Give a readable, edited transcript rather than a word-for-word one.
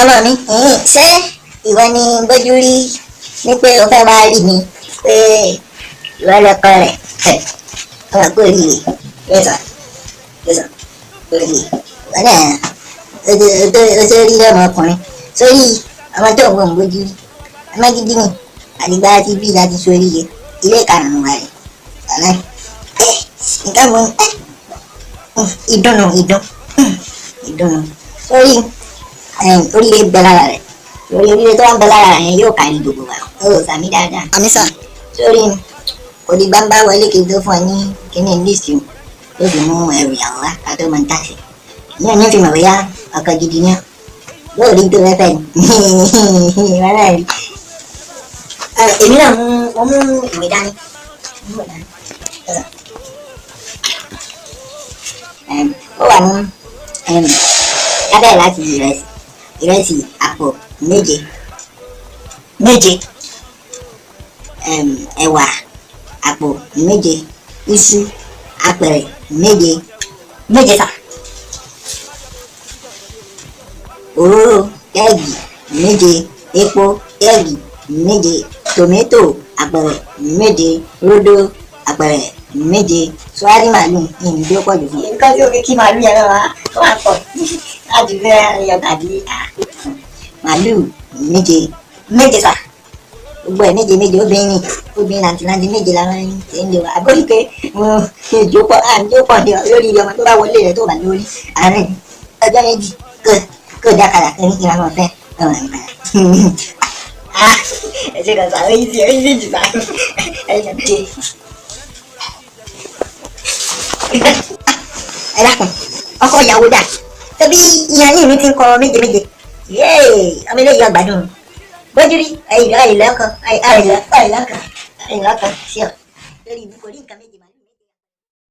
Ọmọ mi, ṣé ìwọ ni bójú rí ní pé o fẹ́ máa rí mi pé ìwọ lọkọ rẹ̀? Ọmọ kò rí rè yẹ́sà yẹ́sà kò rí rè wọn náà o ṣe rí lọ́mọkùnrin sórí ọmọ tó ń wọ̀ ń bójú rí ọmọ gidi ni àdìgbà ti bí láti sórí yẹ ilé karùn-ún wa rẹ̀ ọ̀nà nǹkan mú ìdùnnú ìdùnnú sórí oríire bẹ lára rẹ̀ lórí oríire tó wà ń bẹ lára rẹ̀ yóò kárí gbogbo wa ó sàmì dáadáa. Àmì sà. Sórí kò di gbangba wọlé kí n tó fún ẹ ní kíní líìsì tó fi mú ẹrù ìyàwó wá ká tó máa ń tàṣe ní òní fi mọ̀ bóyá ọkọ gidi ni yóò rí tó fẹ́ fẹ́ ni wọn náà rí. Èmi náà mo mú ìwé dání. Ó wà ní lábẹ́ láti ìrẹsì àpò méje méje, ẹ̀wà àpò méje, iṣu apẹ̀rẹ̀ méje méje sà, òróró kẹ́ẹ̀gì méje, epo kẹ́ẹ̀gì méje, tòmẹ́tò apẹ̀rẹ̀ méje, ródó apẹ̀rẹ̀ méje, sọ́wárí màálù ní ìdí ó pọ̀ jù fún mi. Nǹkan tí ó fi kí màálù yẹn náà wá pọ̀ láti fẹ́ yọ tàbí màálù méje méje sà, gbogbo ẹ̀ méje méje. Obìnrin ni obìnrin làǹtí làǹtí méje làwọn ẹni tí ń lè wá àbórí pé ìjó pọ̀ àǹjó pọ̀ ní lórí ọmọ tó bá wọlé rẹ̀ tó bá lórí àárín ọjọ́ méjì kò dákàrà kí ní ìlànà ọ̀fẹ́ ọmọ ìgbà. Ẹ ṣe kàn sáré yìí sí ẹ yìí jù sáré ẹ ṣe jẹ. Ẹ dákun, ọkọ ìyàwó dà tẹbi ìyá yìí mi ti ń kọ méje méje yéè ọmọ eléyìí ọgbàdùn bójúrí àìlọ́kọ àìlọ́kọ àìlọ́kọ sí ọ lórí ìbú kò rí nǹkan méje màlúù.